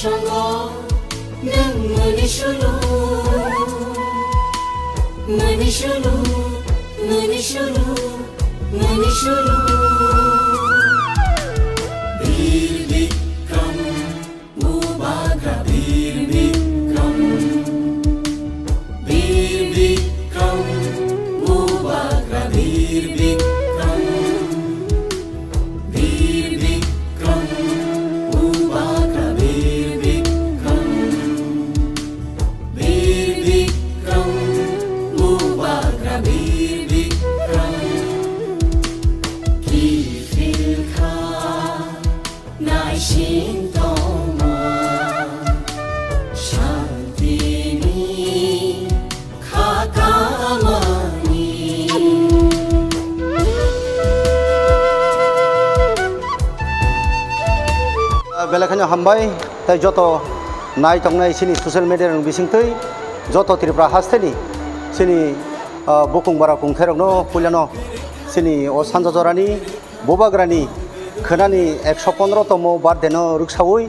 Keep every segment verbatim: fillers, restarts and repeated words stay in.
Tongo nwng mani sulu, mani sulu, mani sulu, mani sulu. Bir Bikram, Bubagra Bir Bikram. Bir Bikram, Bubagra Bir Bikram. Bir Bikram, Bubagra Bir Bikram. Bir Bikram, Bubagra Bir Bikram. Kiphil kha naising tongma, shantini kha kamani. Belai kheno hambai, tei joto nai tongnai chini social media rok bisingtwi joto Tripura hasteni chini, ah, bukung bara kung kherokno puilano chini o sanja jorani Bubagrani khwnani ekso pondro tomo birthday no rwksawi,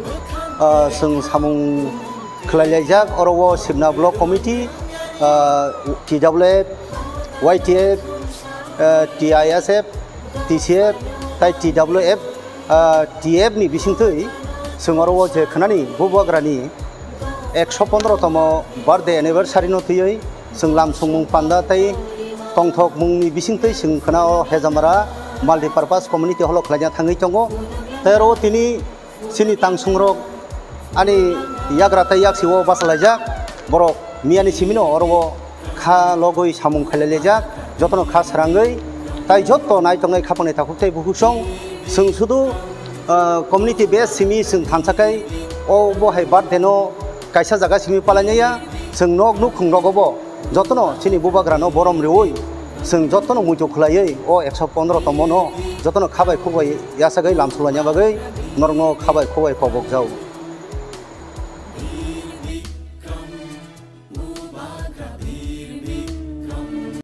ah, chwng samung khwlailaijak. Oro o Sibna Block Committee, ah, T W F, Y T F, ah, T I S F, T C F, tai T W F, ah, T F ni bisingtwi chwng oro o je khwnani Bubagrani ekso pondro tomo birthday anniversary no twiwi chwng lam songmung panda tei tongthokmungni bisingtwi chwng khwnao Hejamara Multipurpose Community Hall o khwlaina thangwi tongo. Tei oro o tini chini tangsungrok ani yagra tei yaksi o bachalaijak borok miyani simino oro o kha logwi samung khailailaijak, jotono kha srangwi tai joto nai tongnai khapangni takhuk tei bukhuksong chwng sudu, ah, community base simi chwng thansa khai o bo hai birthday no kaisa jaga simi palainaiya, chwng nok nukhung rogo bo jotono chini Bubagrano borom riwi chwng jotono muitu khwlaiwi o ekso pondro tomono jotono khabai khubai yasagwi lamsulaina bagwi norokno khabai khubai kobokjao.